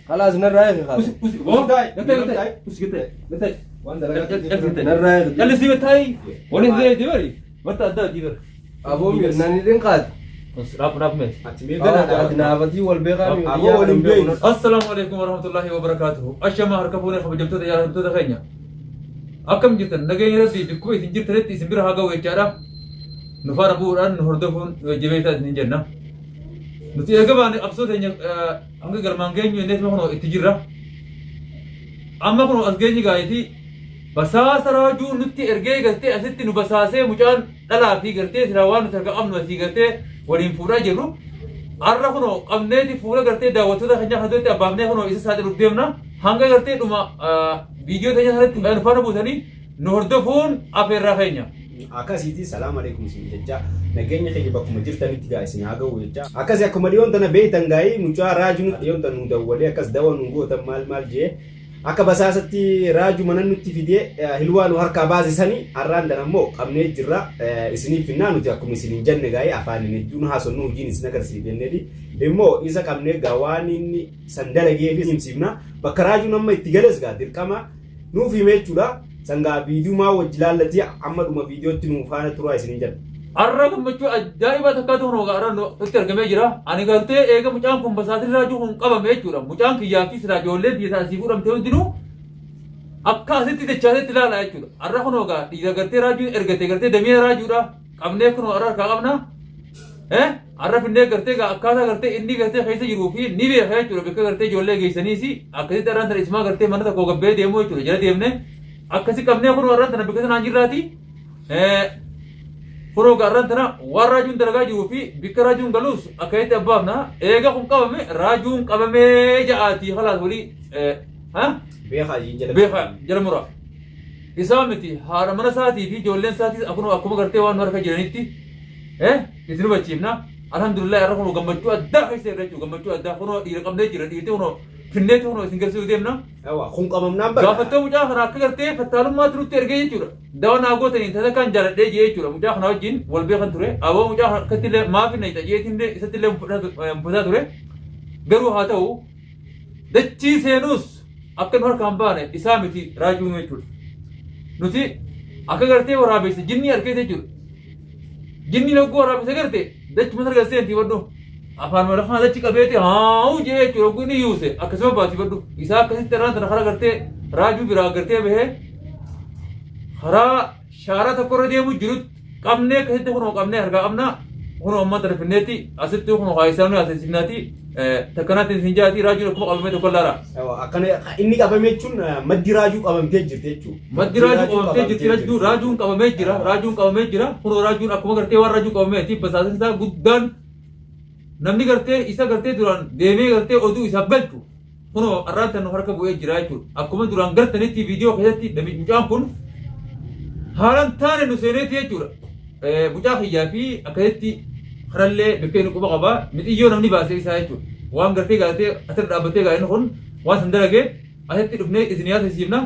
خلاص نرايك خلاص. نرايك. أبو ناني قاد. نافتي والبيغامي. Aboo waliin beeku. Assalaamu alaikum warahmatullahi wabarakatuhu. Ashamaa harka fuunee kabajamtoota jaallatamtoota keenya. Akkam jirtan nageenya rabbii bikkuma isin jirtanitti isin bira haa ga'u jechaadha. Nu faana bu'uudhaan nu hordofuun jabeessaa isin jenna. Nuti eega baane qabsoo teenya hanga galmaan geenyu innis kunoo itti jirra. Amma kunoo as geenyi gaa'eeti basaasa raajuu nutti ergee gartee asitti nu basaasee mucaan dhalaa fi gartee silaa waan nuti harka qabnu asii gartee waliin fuudhaa jirru. Har'a kunoo qabneeti fuula gartee daawwattoota keenyaa kan duratti abbaafnee kunoo isa saaxiluuf deemna. Hanga gartee dhuma viidiyoo teenya sanatti nu faana buutanii nu hordofuun afeerraa keenya. Akkasiiti salaam alaikum isin jecha nageenya keenya bakkuma jirtanitti gaa isin haa ga'u jecha. Akkasi akkuma dhiyoon tana beektan gaa'ii mucaa raajuu dhiyoon tana nu dawwalee akkas dawa nu gootan maal maal jee akka basaasatti raajuu mana nutti fidee hilwaa nu harkaa baasisanii har'aan tana immoo qabnee jirra isiniif finnaa nuti akkuma isin hin jenne gaa'ii afaan hin hedduun haasonnu hojiin isin agarsiif jenneeti immoo isa qabnee gaa waan inni san dalagee fi himsiifna bakka raajuun amma itti gales gaa dirqama nuuf hime jechuudha. Sangaa viidiyumaa wajji laallatii amma dhuma viidiyootti nu faana turaa isinin jedha. Har'a gammachuu ajaa'ibaa takkaatu kun har'a nutti argamee jira. Ani gartee eega mucaan kun basaasni raajuu kun qabame jechuudha. Mucaan kiyyaa fi silaa ijoolleen biyya isaa asii fuudhamte hundinuu akka asitti dachaasetti ilaala jechuudha. Har'a kun egaa dhiira gartee raajuun ergate gartee damee raajuudha. Qabnee kun har'a harkaa qabna. Har'a finnee gartee egaa akkaataa gartee inni gartee keessa jiruu fi ni beeka jechuudha. Bakka gartee ijoollee geessaniis akkasitti har'aan tana ismaa gartee mana tokko gabbee deemuu jechuudha. Jala deemnee akkasi qabnee kun har'aan tana bakka sanaan jirraati. Kunoo har'aan tana waan raajuun dalagaa jiruu fi bakka raajuun galuus akkasitti abbaafna. Eega kun qabame raajuun qabamee ja'aati halaas walii Beekaa jiin jala. Beekaa jala mura. Isaa miti haadha mana isaatii fi ijoolleen isaatiis akkuma gartee waan nu harka jiranitti isin hubachiifna. Alhamdulillah irra kunoo gammachuu addaa keessa irra jechuudha gammachuu addaa kunoo dhiira qabnee jira dhiirti kunoo finneeti kunoo isin garsiisuu deemna. Yawa kun qabamnaan bara. Gaafattoo mucaa kana akka gartee fattaalummaa turutti ergee jechuudha. Dawa naa gootaniin tasa kan jaaladhee jee jechuudha. Mucaa kana wajjin wal beekan ture. Aboo mucaa kana akkatti illee maaf hin nayxa jeetiin isatti illee muffataa ture. Garuu haa ta'u dachii seenuus akka nu harkaan baane isaa miti raajuun jechuudha. Nuti akka gartee waraabessa jinnii argee jechuudha. Jinni hogguu waraabessa garte dachuma sarga seenti badhu. Afaan mala dachi qabeeti haa'u jee jechuudha hogguu inni yuuse akkasuma baasi badhu. Isaa akkasitti irraan tana karaa gartee raajuu biraa gartee bahee karaa shaaraa tokko irra deemuu jirutti qabnee akkasitti kunoo qabnee harkaa qabna kunoo ammaa tana finneetti asitti kunoo haa isaan asisiifnaati takkanaatti isin jaati raajuun akkuma qabamee tokko laala. Yawa akkana inni qabame jechuun maddi raajuu qabamtee jirti jechuudha. Maddi raajuu qabamtee jirti rajuu raajuun qabamee jira raajuun qabamee jira kunoo raajuun akkuma gartee waan raajuu qabameeti basaasni isaa guddaan namni gartee isa gartee duraan deemee gartee oduu isaaf galchu kunoo arraan tan nu harka bu'ee jira jechuudha. Akkuma duraan gartanitti viidiyoo keessatti namichi mucaan kun haalaan taane nu seeneeti jechuudha. Mucaa kiyyaa fi akkasitti kanallee bakka inni quba qaba mixiyyoo namni baasee isaa jechuudha. Waan gartee gaatee asirra dhaabbatee gaa inni kun waan san dalagee asitti dhufnee isin yaasisiifna.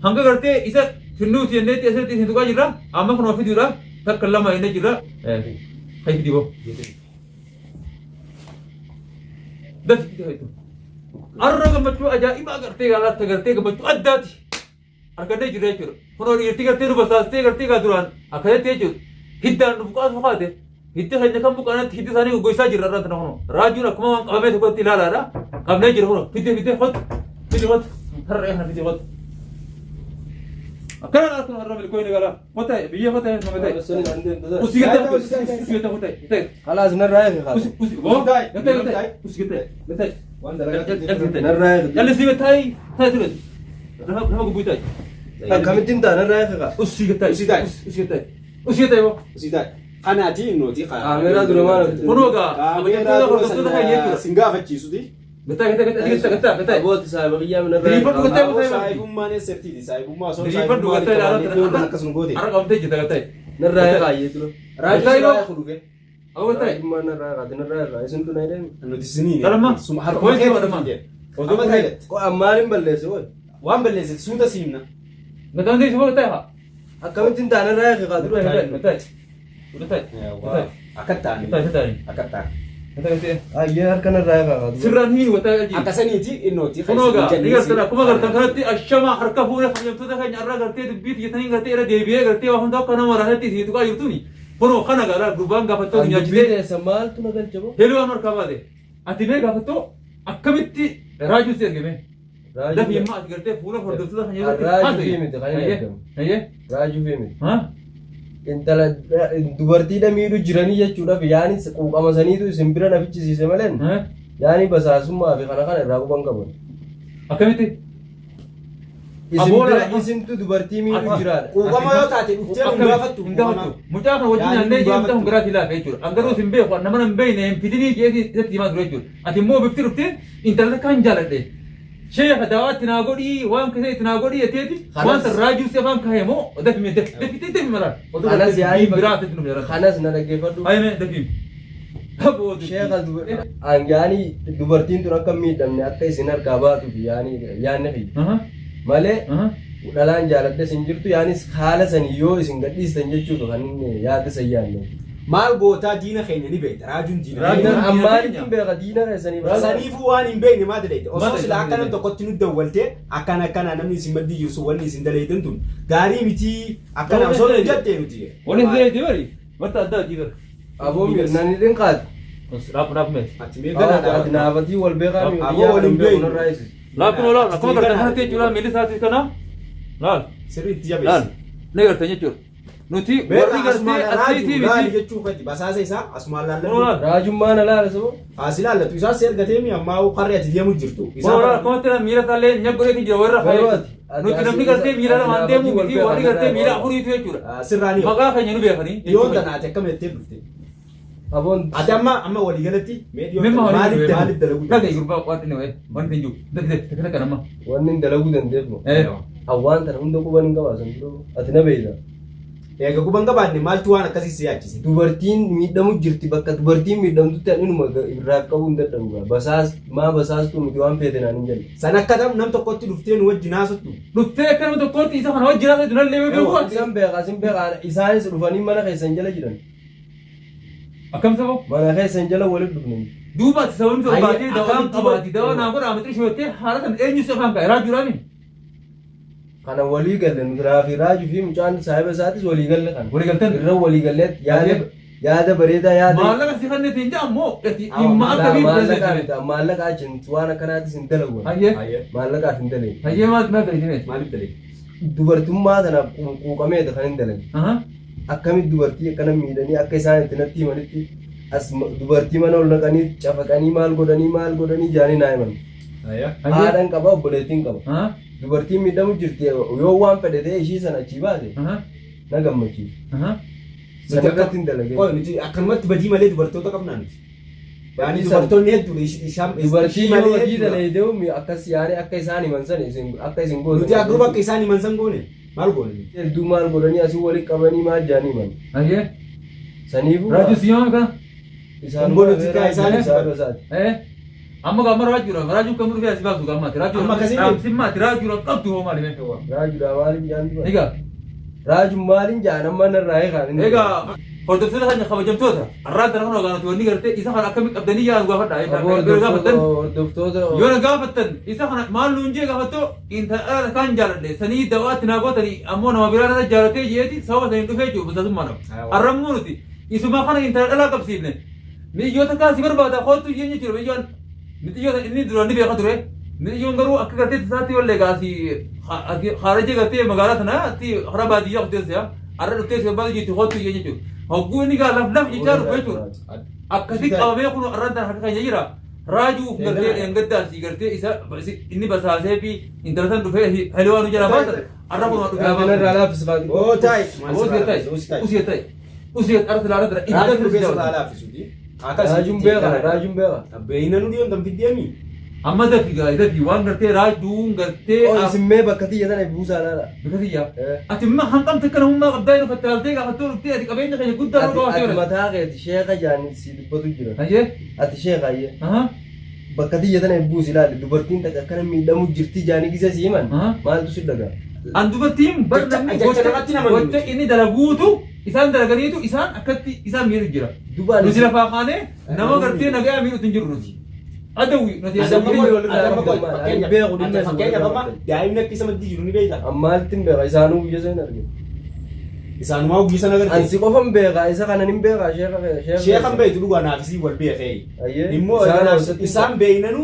Hanga gartee isa finnuuti jenneetti asirratti isin tuqaa jirra. Amma kunoo fiduudha takka lama jennee jirra. Hayi fidii boo. Dati fidii hayitu. Har'a gammachuu ajaa'ibaa gartee gaalaatti gartee gammachuu addaati. Argannee jirra jechuudha. Kunoo dhiirti gartee nu basaastee gartee gaa duraan akkasitti jechuudha. Hiddaan nu buqaasu kaate. Hiddi keenya kan buqaanatti hiddi isaanii goggoisaa jirra irraa tana kunoo. Raajuun akkuma waan qabamee tokkotti ilaalaadha. Qabnee jira kunoo. Fidde fidde hot. Fidde hot. Har'a kana fidde hot. Akkana akkuma har'a milkooyni galaa. Hota biyya hota nama ta'e. Usii gattee usii gattee hota ta'e. خلاص نرايك خلاص. Usi usi boo. Gattee gattee usi gattee gattee. نرايك. Jallisii ta'i ta'i ture. Lafa lafa gubbuu ta'i. Akkamittiin ta'a narraa eegaa? Usii gattee. Usii ta'i. Usii gattee. Usii gattee boo. Usii ta'i. Kanaati nuti Kaameeraa dura maal hojjete? Kunoo gaa Kaameeraa dura hordoftoota keenya jechuudha. sin gaafachiisuti. Gattee gattee gattee gattee gattee gattee. Abooti saayiba kiyyaa narraa Diriirfadhu eegaa. gattee Aboo gattee. saayibummaan eessattiiti? Saayibummaa osoo Diriirfadhu saayibummaa gattee walitti ilaalaa akkas nu goote. Har'a qabamtee jirta gattee. Narraa eegaa jechuudha. Raajuu Gattee sirraa eegu dhufe. Aboo gattee. Raajummaan narraa eegaa narraa eegaa isin tun aydee. Nuti siniin. Dhalma. Suma harkuma Pointii keetiin godhama. fidee. Osoo Amma kun- taa'etti. Maaliin balleesse woy? Waan balleessite suuta siimna. Gattee hundi isuma gattee haa. Akkamittiin ta'a narraa eegaa dura. Gattee gattee. Gattee. Akka taane. Gattee gattee. Akka taane. Ayyee harka narraa eegaa. Sirraan hin wataa jii. Akkasaniiti innooti. Kunoo gaa ni gartan akkuma gartan kanatti ashama harka fuune kabajamtoota keenya irraa gartee dubbii tiyyatanii gartee irra deebi'ee gartee waa hunda akka nama raasetti isin tuqaa jirtuuni. Kunoo kana gaa gurbaan gaafattoo Dubbii nyaachitee teessa maaltu na galche boo? heluu waan harkaa baate. Ati mee gaafattoo akkamitti raajuun si ergame? Lafi immoo ati gartee fuula hordoftoota kan yeroo Raajuu fi miti kan inni ergamu. Ayyee. Raajuu fi miti. Ha? Intala dubartiidha miidhu jiranii jechuudhaaf yaani quuqama saniitu isin bira na fichisiise malee Ha? yaani basaasummaa fi kana kana irraa quban qaban. Akkamitti? Isin Aboola bira lama. isintu dubartii miidhu Ati- jiraadha. Quuqama yoo taate dhuftee nu gaafattu. Hin gaafattu. Mucaa kana wajjin Yaani nyaannee nu jeemta gaafattu. hun garaatii laafa jechuudha. An garuu sin beeku nama hin beekne hin fidinii jeeti isatti himaa ture jechuudha. Ati immoo bifti dhuftee intala takka hin jaaladhe. Sheekha daawaatti naa godhii waan keessa itti naa godhii jetteeti Kanas- waan san raajuu si afaan kaa'e moo dafi mee dafi dafi dafi malaan. Oduu Kanas gartee yaa'ii biraa asitti nuuf jedhan. Kanas na dhaggeeffadhu. Ayime dafi. Sheekha yaani dubartiin tun akka hin miidhamne akka isin harkaa baatuuf yaani yaanni kiyya. Malee dhalaan jaaladhes hin jirtu yaanis haala sanii yoo isin gadhiistan jechuudha kan inni yaada san yaadne. Maal gootaa diina keenya ni beekta. Raajuun diina Raajuun keenya. diina Ammaalitti keenya. hin beeka diina keessanii Saniifuu waan hin beekne maal daleeyte? Osoo Maal sila akka nam daleeyte? tokkotti nu dawwaltee akkana akkana namni isin maddii jirtu sun wanni isin daleeytan tun gaarii mitii akkana osoo nu jette nuti. Wani zee bari. Wanta adda adii bari. Aboo nan hidhin qaati. Raap raap mee. Ati mee ganaa Ati dhaabata. naafatii wal beekaa mi Aboo wal hin beeknu. narraa isis. Laal kun laal akkuma gartan kanatti jechuudha miilli isaatii kana. Laal Sirriitti laal jabeessi. ni gartan jechuudha. Nuti warri Beeka gartee asumaan asiitii raajuu laali miti. jechuu fedhi basaasa isaa asumaan Kunoo laalladhu. laal. Raajummaa na laala saboo. As ilaallatu isaas si ergatee mi ammaa karri ati deemu jirtu. Kunoo laal akkumatti miila isaallee nyaggoleetu jira warra Garuu fayyadu. ati Nuti ati namni as- gartee miila ati lamaan naafatii deemu wal miti beekaa warri gartee narraa miila eegaa. afuriitu jechuudha. Sirraa ni Maqaa keenya nu beekanii. Dhiyoon tana ati akkam jettee dhufte? Aboon Ati amma amma waliigalatti mee dhiyoon Mimma tana horii maaliif maaliif dalaguu Dhaga'i gurbaa waan inni wa'e waan inni jiru. Dafii dafii takka takka nama. wanni hin dalaguu dandeefnu. Eh. Hawaan tana hunda quban hin qabaasan dura. Ati na beekta. Eega quban qabaanne maaltu waan akkasii si yaachise? Dubartiin miidhamu jirti bakka dubartiin miidhamtutti ani inuma irraa qabuu hin dadhabu gaa. Basaas maa basaastuu miti waan feete naan hin jenne. San akka tam nam tokkotti dhuftee nu wajjin haasottu. Dhuftee akka nama tokkootti isa kana wajjin haasa'e dunallee yoo beeku ati. Isan beeka isin beeka isaanis dhufanii mana keessan jala jiran. Akkam sabo? Mana keessan jala walitti dhufne. Duuba ati sababni torbaatee Ayyee, dawaan akkamitti qabaati dawaa naa godhaa mixirishoo jettee haala kan eenyu si afaan kaa'e raajuudhaani. Kana walii galle nuti raafi raajuu fi mucaan saahiba isaatis walii galle kana. Walii galtan? Irra walii gallee yaada yaada bareedaa yaada. Maallaqa si kanneetiin jaa ammoo ati dhimma akkamii Maallaqa miti maallaqa achiin waan akkanaatis hin dalagu. Hayyee Maallaqaaf hin dalagu. hayyee maal maal dalagine? Maaliif dalagde? Dubartummaa tanaaf quuqameeta kan hin dalage. Akkamitti dubartii akkana miidhanii akka isaan itti natti himanitti as dubartii mana ol naqanii cafaqanii maal godhanii maal godhanii jaanii naa himan. Haadhan qaba obboleettiin qaba. Dubartiin miidhamu jirti yoo waan fedhe ta'e ishii sana achii baate na gammachiisa. Sana irratti hin dalagee. Qoy nuti akkanumatti badii malee dubartoota qabnaa nuti. Yaani dubartoonni hedduudha isaan Dubartii yoo malee hojii hedduudha. dalagee akkas yaani akka isaan himan sana isin akka isin gootan. Nuti akkuma bakka isaan himan san goone maal goone? Hedduu maal godhanii asii walitti qabanii maal jaanii himan. Hayyee Saniifuu raajuu si himaa kana? isaan Obboloota isaanii- saahiba isaati. Eh amma gaama raajuudha raajuun kan dhufee asii baasu gaamaati Amma raajuudha akkasii raamsimmaati raajuudha qabdu hoo maali mee? Raajuudha maaliin jaan dura? Egaa Raajuun maaliin jaan amma narraa eegaan inni. Egaa hordoftoota keenya kabajamtoota arraan tana kan ogaanatu wanni gartee isa kana akkamitti qabdanii yaa nu gaafadha. Aboo Yoo gaafattan hordoftoota yoo na gaafattan isa kana maal nuun jee gaafattoo intala kan jaaladhe sanii dawaatti naa gootanii ammoo nama biraa irra jaalatee jeeti sababa saniin dhufee jiru bisaasummaadhaaf. Arrammoo nuti isuma kana intala dhalaa qabsiifne miyyoota kaasii barbaada kootu jeen jechuudha miyyoon mixiyyoota inni duraan ni beeka ture mixiyyoon garuu akka gartee tasaatti wallee gaasii haarajee gartee magaalaa tanaatti karaa baadiyyaa kuteessa arra dhuftee si barbaadu jirti kootu jeen jechuudha. Hogguu inni gaa laf laf jechaa dhufu jechuudha. Akkasi qabamee kun arraan tana harka keenya jira. Raajuu gartee dheengaddaa si gartee isa inni basaasee fi intala san dhufee heliwaa nu jala baasan arra kun dhufee Raajuun irraa laaffis baati. Oo taa'i. Usii ta'e usii ta'e usii arra silaa irra Raajuun dhufee sirraa laaffisuuti. Raajuun beeka raajuun beeka. Beeyna nu dhiyoon tan fiddeemi. Amma dafi gaa dafi waan gartee raajuun gartee Oo isin mee bakka tiyya tana buusaa laala. bika tiyya. Ati immoo hanqamte kana humnaa qabdaa inni fattaaltee gaafattoo dhuftee ati qabeenya keenya guddaa Ati nu ati qabaatee mataa keeti sheeka jaanii si dubbatu jira. Hayyee. Ati sheeka ayyee. Bakka tiyya tana buusi ilaali dubartiin takka akkana miidhamu jirti jaanii gisa si himan maaltu si dhagaa. An dubartiin bar namni Jecha namatti nama gocha inni dalaguutu Isaan dalaganiitu isaan akkatti isaan miidhu jira. Dubaan Nuti lafaa kaanee nama gartee nagaa miidhutti hin jirru nuti. Adawwi nuti Adawwi adawwi walirraa Adama qabdan qoy, maal? fakkeenyaaf- Ani beeku dhimma ati fakkeenyaaf isin amma daa'imni akka isa maddii jiru ni beektaa? Ammaalitti hin beeka isaanuu guyya sana argina. Isaanumaa hogii sana Ansi agartee. qofan beeka isa kanan hin beeka sheeka sheeka. Sheekan beektu dhugaa naaf isii wal beekee. Ayyee. Immoo Isaan kanaaf hojjetu. isaan beeynanu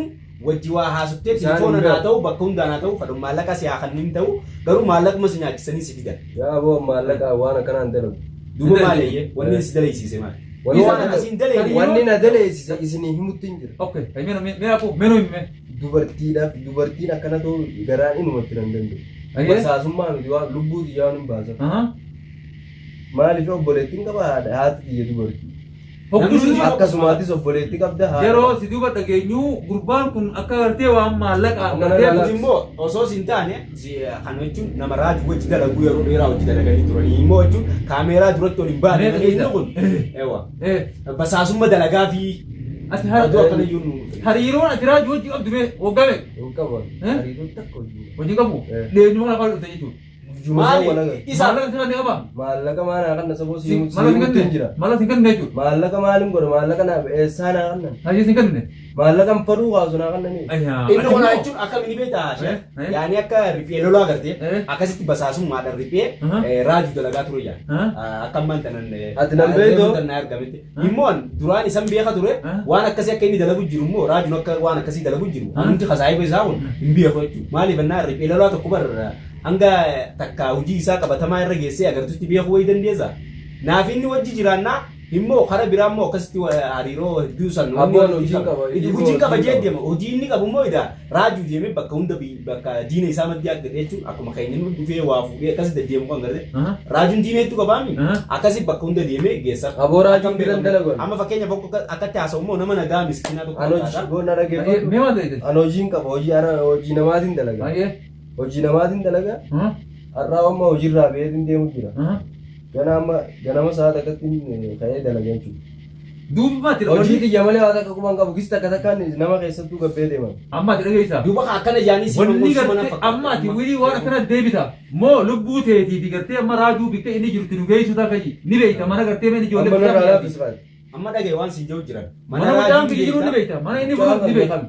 wajji waa haasoftee Isaan telefoona hin naa beeku. ta'u bakka hundaan haa ta'u fadhu maallaqa si haa kannin ta'u garuu maallaquma si nyaachisanii si fidan. Yaa aboo maallaqa waan akkanaan dalagu. Duuba Hin maal dalagu. eeyyee wanni si dalaysiise maal? Wanni Waan na- akkasii hin dalayne. Wanni na daleessise isinii himutti hin jira. Okay, mee mee aku mee mee. Dubartiidhaaf dubartiin akkana ta'u garaan inumatti nan danda'u. Ayyee. Basaasummaa miti waan lubbuu xiyyaa waan hin baasan. Aha. Maaliif obboleettiin qaba haadha haati xiyya dubartii. Hoggisuun Akkasumaatis obboleettii qabda haadha. yeroo si duuba dhageenyu gurbaan kun akka gartee waan maallaqa Amma gartee nama Nuti immoo osoo sin taane kana jechuun nama raajii wajji dalaguu yeroo dheeraa wajji dalaganii turanii immoo jechuun kaameeraa duratti ol hin baane Mee malee inni dhageessa. kun ewa Eh, basaasumma dalagaa fi ati aduu akkana iyyuu nu hariiroon ati raajii wajji qabdu mee waggaa meeqa? Hin qaban. Eh? Hariiroon takka hojii. Hojii qabu? Eh. Leenjuma kana qabu dhufte jechuudha. Juma Maali? san wal agarra. Isa Maallaqa si kanne qaba? Maallaqa maal naa kanna saboo si Maallaqa si himutti hin kanne? jira. Maallaqa si kanne jechuudha. Maallaqa maaliin godha maallaqa naa eessaa naa kannan. Hajii si kanne? Maallaqa hin fadhuu kaasu naa kannanii. Ayyaa. Inni kun jechuun akkam inni beektaa Eh, eh. yaani akka riphee lolaa agartee Eh. akkasitti basaasummaadhaan riphee Aha. raajuu dalagaa ture jaan. Ah. Akka ammaan tanan Ati nan beektu? tan argametti. Immoo an duraan isan beeka ture Ah. waan akkasii akka inni dalagu jiru immoo raajuun akka waan akkasii dalagu jiru Ah. hundi kasaayiba isaa kun hin beeku jechuudha. Maaliif ennaa riphee lolaa tokko bar hanga takka hojii isaa qabatamaa irra geessee agartutti beekuu wayii dandeessa. Naaf inni wajji jiraannaa immoo kara biraa immoo akkasitti hariiroo hedduu san wanni Abboon walitti hojii qaba. qaba, Hojii hojii qaba jee qaba. deema. Hojii inni qabu immoo edaa raajuu deemee bakka hunda bakka diina isaa maddii akka jechuun akkuma keenya inni dhufee waa fuudhee akkasi deddeemu kan gartee. Raajuun diina hedduu qabaami. Akkasi bakka hunda deemee geessa. Aboo raajuun biran dalagan. Amma fakkeenyaaf akka akkatti haasa'u immoo nama nagaa miskiinaa tokko An hojii fakkaata. boonna dhaggeeffadhu. Mee maal ta'e? An hojiin qaba hojii ara hojii namaatiin dalaga. Baay'ee. Hojii namaatiin dalaga. Har'aa amma hojiirraa ba'eetiin deemu jira. Gana amma ganama sa'a takkatti ka'ee dalaga jechuudha. Duuba ati Hojii xiyya malee waa takka quban qabu gis takka takkaan nama keessattuu gabbee deeman. Amma ati dhageessaa. Duuba akkana jaanii si Wanni gorsuu mana gartee fakkaata. amma ati wilii waan akkana deebita moo lubbuu teetii fi gartee amma raajuu bikka inni jirtu nu geessu takka ji ni beekta mana gartee mana ijoollee Amma mucaa narraa kiyyaati. laaffis faati. Amma dhagaye waan siin jiru jiran. Mana mucaan kiyya jiru ni beekta mana inni bulu ni beekta.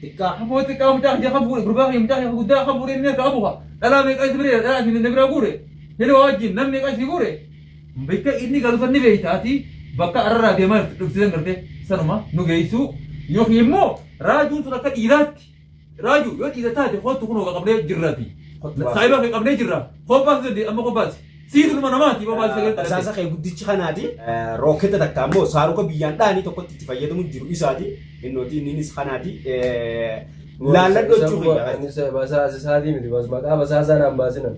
Xiqqaa. Aboo xiqqaa mucaa kiyya kan fuudhe gurbaa kiyya mucaa kiyya guddaa kan fuudhe inni harka qabu haa dhalaa meeqa isi bira dhalaa isin bira guure hidha wajjin nam meeqa isi guure bakka inni galu san ni beekta ati bakka ararraa deemaa dhufte san gartee sanuma nu geessu yookiin immoo raajuun sun akka dhiiraatti raajuu yoo dhiira taate kootu kunoo qabnee jirraati. Saayiba kee qabnee jirra. Kophaas dandee amma kophaas. Siitu dhuma namaati kophaas sagalee Basaasa kee guddichi kanaati. Rooketa takka ammoo saaruka biyyaan dhaanii tokkotti itti fayyadamu jiru isaati. Innooti inninis kanaati. Laalladhu jechuu kiyya. Basaasa isaatii miti bas maqaa basaasaa naan baasinan.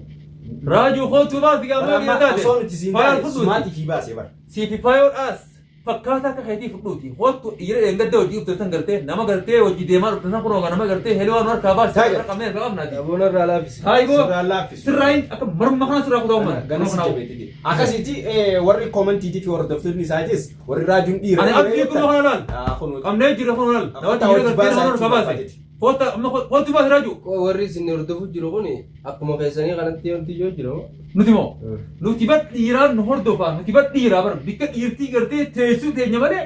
Raajuu kootu baasi gaafaa dhiira taate. Osoo nuti siin Faayaan taane fudhuuti. sumaatii fi baasee bara. Siifi faayoodhaas fakkaataa akka keetii fudhuuti. Kootu dhiira dheengadda hojii dhufte san gartee nama gartee hojii deemaa dhufte san kunoo nama gartee helii waan harkaa baasi. Taayigar. Qabnee harkaa qabnaati. Aboo narraa laaffisi. Taayigoo Sirraa laaffisu. sirraayin akka morma kana sirraa kutaa uummata. Ganas jabeetiti. Akkasitti warri koomentiitii fi hordoftoonni isaatis warri raajuun dhiira. Ani abdii kunoo kana laal. Kunoo. Qabnee jirra kunoo laal. Nama Kottaa dhiira hojii gartee nama baasaa harkaa baase. jechuudha. Kootta amma kootu baasi raajuu. Warri isin hordofu jiru kun akkuma keessanii kanatti wanti yoo jiru. Nuti moo? Nuti bar dhiiraan nu hordofaa nuti bar dhiiraa bar bikka dhiirtii gartee teessuu teenya malee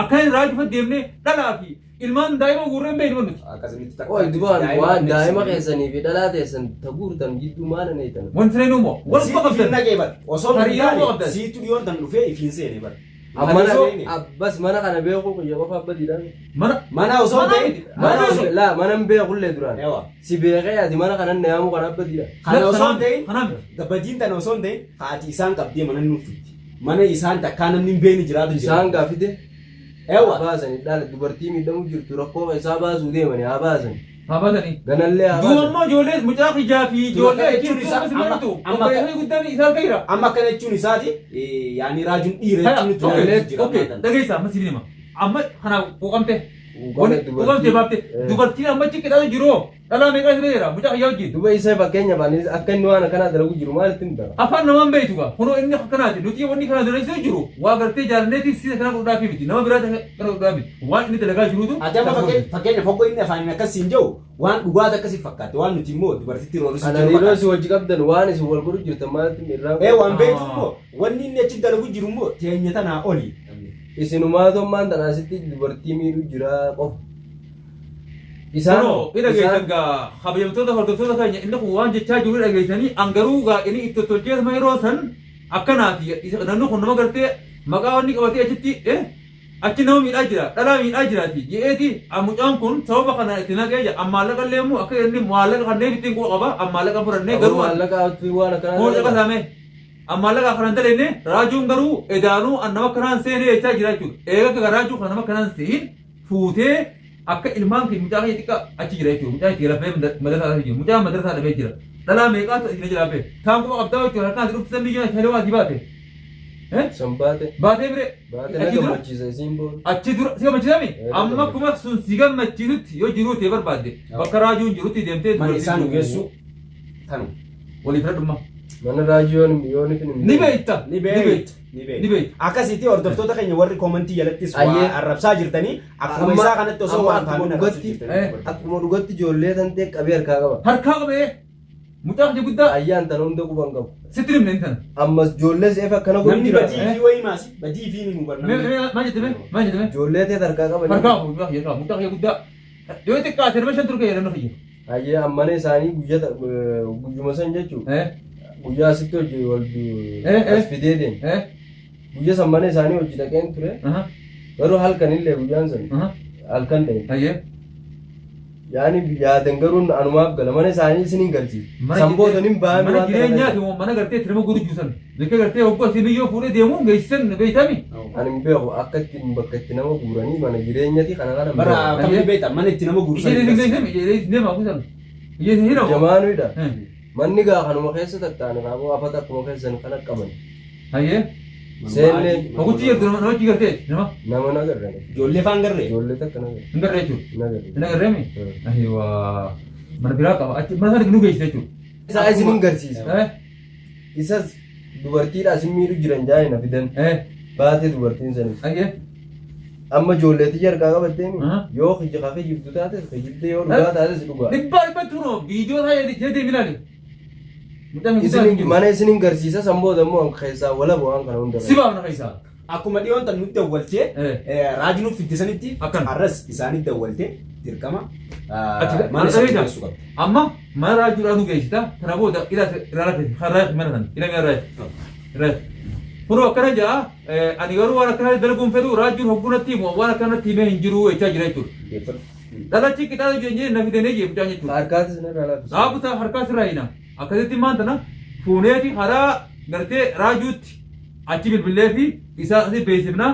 akkana raajuu deemnee dhalaa fi ilmaan daa'ima guurree hin beeknu nuti. Akkasumatti takka. Oy dubaan waan daa'ima keessanii fi dhalaa teessan taguurtan gidduu maal aneetan. Wanti nuu moo wal Siitu qabdan. ifiin naqee bara. Osoo hin Hariiroo taane qabdan. siitu dhiyoon tan dhufee ifiin seene bara. Mana Seene. abbas mana kana beeku kiyya qofa abbatiidhaan. Mana Mana osoo hin Mana ta'in. miti. Mana Mana osoo. laa mana hin beekullee duraan. Ewa. Si beekee ati mana kanan na yaamuu kana abbatiidha. Kana osoo hin ta'in. Kanaa miti. Gabbadiin tana osoo hin ta'in haati isaan qabdee mana nuuf fiddi. Mana isaan takkaa namni hin beekne jiraatu jira. Isaan gaafite Ewa. baasanii dhala dubartii miidhamu jirtu rakkoo isaa baasuu deemanii haa baasan. Haa baasanii. Ganallee haa Duuba baasan. ammoo ijoollee mucaa kijaa fi ijoollee Jechuun jechuun isaa isaa maratu. amma- Obboleessonni guddaan isaan gahira. Amma akkana jechuun isaati yaani raajuun dhiira jechuun nutti Okay, mul'atu jira. okay, dhageessaa amma siif hima. Amma kana quuqamte. Wanni quuqamtee baafte dubartiin amma achi qixaatu jiru dhalaa meeqaa si jira mucaa kiyyaa wajjin. Duba isa fakkeenya baanis akka inni waan akkanaa dalagu jiru maalitti hin bara. Afaan namaan beektu gaa kunoo inni akkanaati nuti wanni kana dalagsuu jiru waa gartee jaalanneeti siisa kana godhuudhaaf miti nama biraa kana godhuudhaaf miti waan inni dalagaa jirutu. Ati amma fakkeenya fokkoo inni afaaniin akkas siin jedhu waan dhugaata akkasii fakkaate waan nuti immoo dubartitti roorrisu Ana hariiroo isin wajji qabdan waan isin wal godhu jirtan maalitti irraa. Ee waan beektu immoo wanni inni achi dalagu jiru immoo teenya tanaa oli. Isinumaatu ammaan tana asitti dubartii miidhu jira qofa. Isaan Kunoo ni dhageessan gaa kabajamtoota hordoftoota keenya inni kun waan jechaa jiru ni dhageessanii an garuu gaa inni itti tottolcheetuma yeroo san akkanaati namni kun nama gartee maqaa wanni qabatee achitti achi nama miidhaa jira dhalaa miidhaa jiraati je'eeti mucaan kun sababa kana itti naqee jira an maallaqa illee immoo akka inni maallaqa kanneen ittiin quba qaba an maallaqa fudhannee garuu maallaqa waan akkanaa Kun caqasaame. An maallaqa kana hin dalagne raajuun garuu edaanuu an nama akkanaan seene jechaa jira jechuudha. Eega akka raajuu kana nama akkanaan sehin fuutee akka ilmaan kee mucaa kee xiqqaa achi jira jechuudha. Mucaa itti lafee madrasaa dhabee jira. Mucaan madrasaa dhabee jira. Dhalaa meeqaatu isin jira bee. Taan quba qabdaa jechuudha. Harkaan ati dhufte san biyya shalee waa asii baate. San baate. Baatee bire. Baate na gammachiisa isiin booda. Achi dura si gammachiisami? Amma akkuma sun si gammachiisutti yoo jiruu ta'e barbaadde bakka raajuun jirutti deemtee Mana isaan nu geessu tanu. Walii filadhummaa. Mana raajii yoon yoon ifin hin Ni beekta. Ni beekta. Ni Ni beekta. Akkasitti hordoftoota keenya warri koomantii jalattis waa Ayyee. arrabsaa jirtanii akkuma Amma- isaa kanatti osoo amma waan akkuma taane arrabsuu dhugatti- jirtanii. Akkuma dhugatti ijoollee tan ta'e qabee harkaa qaba. Harkaa qabee mucaa kiyya guddaa Ayyaan tan hunda quban qabu. sitti himne inni tana. Ammas ijoollee seef akkana godhu Namni jira. badii fi wayii maasi badii fi ni mubarna. Mee mee maal jette mee maal jette mee? Ijoollee ta'e harkaa qaba. Harkaa qabu mucaa kiyya qaba mucaa kiyya guddaa. Yoo xiqqaate nama shan turkee jedhan kiyya. Ayyee ammana isaanii guyya guyyuma san jechuun guyyaa asitti hojii wal as fidee deeme. Guyya san mana isaanii hojii dhaqeen ture. Garuu halkanillee guyyaan san halkan ta'e. Ayyee. Yaani yaadan garuu anumaaf gala mana isaanii isin hin galchiif. San booda nin ba'an Mana jireenyaati moo mana gartee itti nama gurgurju san. Bakka gartee hoggoo isin biyyoo fuudhee deemuun geessisan beeytami. Ani hin beeku akka itti bakka itti nama guuranii mana jireenyati kana kana hin Bara beeku. akkamitti beekta mana itti nama guursan. Isheen isin geessisami isheen deema kuusan. Isheen isin hidhamu. Jamaanuidha. Manni gaa kanuma keessa tattaane raaboo afata akkuma keessan kana qaban. Hayyee. Seenne Hoguchi jirtu nama achi gartee nama nama nagarre. Ijoollee faan garree. Ijoollee takka nagarre. hin garree jechuudha. Nagarre. Hin agarree mi? Ayiwaa. Mana biraa qaba achi mana sana nu geessise jechuudha. Isaa isin hin garsiisa. Isas dubartiidha isin miidhu jiran jaani na fidan. Baatee dubartiin sanis. Ayyee. Amma ijoollee tiyya harkaa qabatteemi Aha. yoo ka kijibdu taates kijibde yoo dhugaa taates dhugaa. Dhibbaa dhibbatti kunoo viidiyoo isaa jedhee deemi ilaali. Mucaan hin Isin jiru. mana isin hin garsiisa san booda immoo keessaa walaba waan kana hunda. Si baafna keessaa. Akkuma dhiyoon tan nutti dawwaltee raajii nuuf fidde sanitti Akkana. har'as isaanitti dawwaltee dirqama Ati mana isaanii dhageessa? geessuu qabdi. Amma mana raajuudhaan nu geessita. Kana booda ila irraa lafe kan mana sana ila mi'a irraa irraa. Kunoo akkana ja'a ani garuu waan akkanaa dalaguun fedhu raajuun hoggunatti himu waan akkanatti himee hin jiru jechaa jira jechuudha. Dhalachi qixaaxa jennee na fidanii jee mucaan jechuudha. Harkaatis narraa laaffisa. Dhaabuta harkaa sirraa hina. Akkasitti maan tana fuuneeti karaa gartee raajuutti achi bilbilee fi isaa asii beeksifna.